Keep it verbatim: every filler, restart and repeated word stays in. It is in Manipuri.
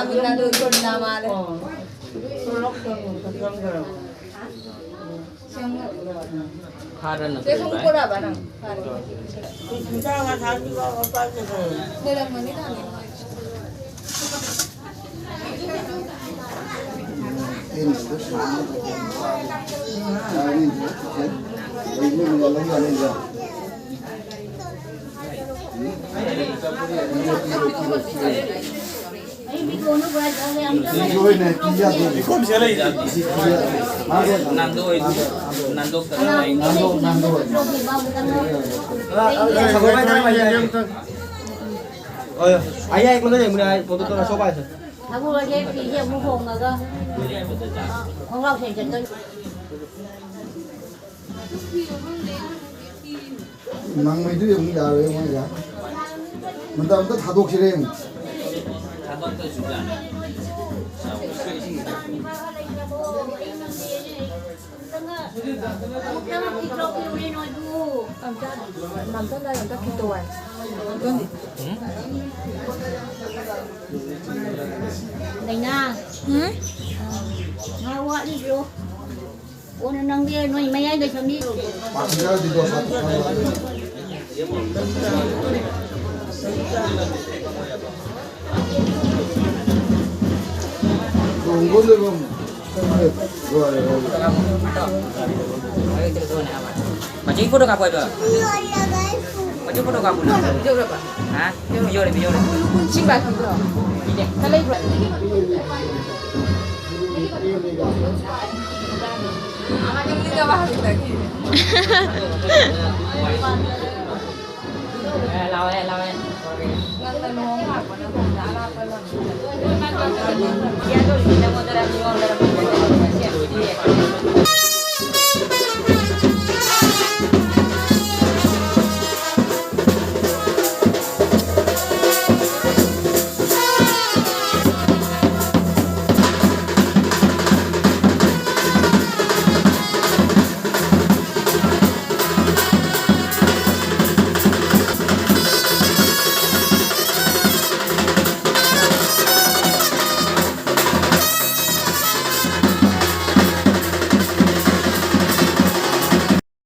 ꯅꯥꯗꯣ ꯀꯣꯔꯣꯅꯥ ꯃꯥꯜꯂꯦ꯫ ꯐꯥꯔꯅ ꯁꯦ ꯁꯨꯝ ꯀꯣꯔꯥꯕ ꯅꯪ꯫ ꯐꯥꯔꯦ꯫ ꯂꯩꯔꯝꯒꯅꯤ ꯅꯍꯥꯟ꯫ ꯑꯩ, ꯑꯩ, ꯑꯩꯉꯣꯟꯗ ꯂꯩꯕꯅꯦ, ꯑꯩ ꯐꯣꯇꯣ ꯇꯧꯔ ꯁꯣꯛꯄ ꯍꯥꯏꯁꯦ꯫ ꯁꯥꯃꯨ ꯍꯣꯏꯁꯦ ꯐꯤꯁꯦ ꯑꯃꯨꯛ ꯍꯣꯡꯉꯒ, ꯑ, ꯈꯣꯡꯒ꯭ꯔꯥꯎ ꯁꯦꯠ ꯆꯠꯇꯣꯏꯅꯤ꯫ ꯅꯪꯉꯣꯏꯗꯣꯏ ꯑꯃꯨꯛ ꯌꯥꯔꯣꯏ ꯃꯣꯏꯒ꯫ ꯃꯇꯝ ꯑꯝꯇ ꯊꯥꯗꯣꯛꯁꯤꯔꯦ ꯑꯃꯨꯛ꯫ ꯑꯝꯇ, ꯑꯝꯇ ꯂꯥꯏ ꯑꯝꯇ ꯈꯤꯇꯣꯛ ꯍꯥꯏ꯫ ꯗꯥꯏꯅꯥ꯫ ꯎꯝ? ꯉꯥ ꯋꯥꯠꯂꯤꯕ꯭ꯔꯣ? ꯀꯣꯟꯅ ꯅꯪꯗꯤ ꯅꯣꯏ ꯃꯌꯥꯏꯗ ꯁꯝꯕꯤ꯫ ꯃꯆꯤꯡ ꯐꯣꯇꯣ ꯀꯥꯞꯄꯣ ꯍꯥꯏꯕ꯫ ꯃꯆꯤꯡ ꯐꯣꯇꯣ ꯀꯥꯞꯄꯣ ꯅꯪ꯫ ꯍꯥ? ꯚꯤꯗꯤꯑꯣꯅꯦ, ꯚꯤꯗꯤꯑꯣꯅꯦ꯫ ꯁꯤꯡ ꯀꯥꯈꯤꯕ꯭ꯔꯣ? ꯏꯅꯦ꯫ ꯀ ꯂꯩꯕ꯭ꯔꯣ? ꯑꯦ, ꯂꯥꯎꯋꯦ, ꯂꯥꯎꯋꯦ꯫ ꯉꯟꯅ ꯂꯨꯍꯣꯡ ꯂꯥꯛꯄꯅ ꯐꯩꯗ, ꯑꯔꯥꯞꯄ ꯂꯝꯗ꯫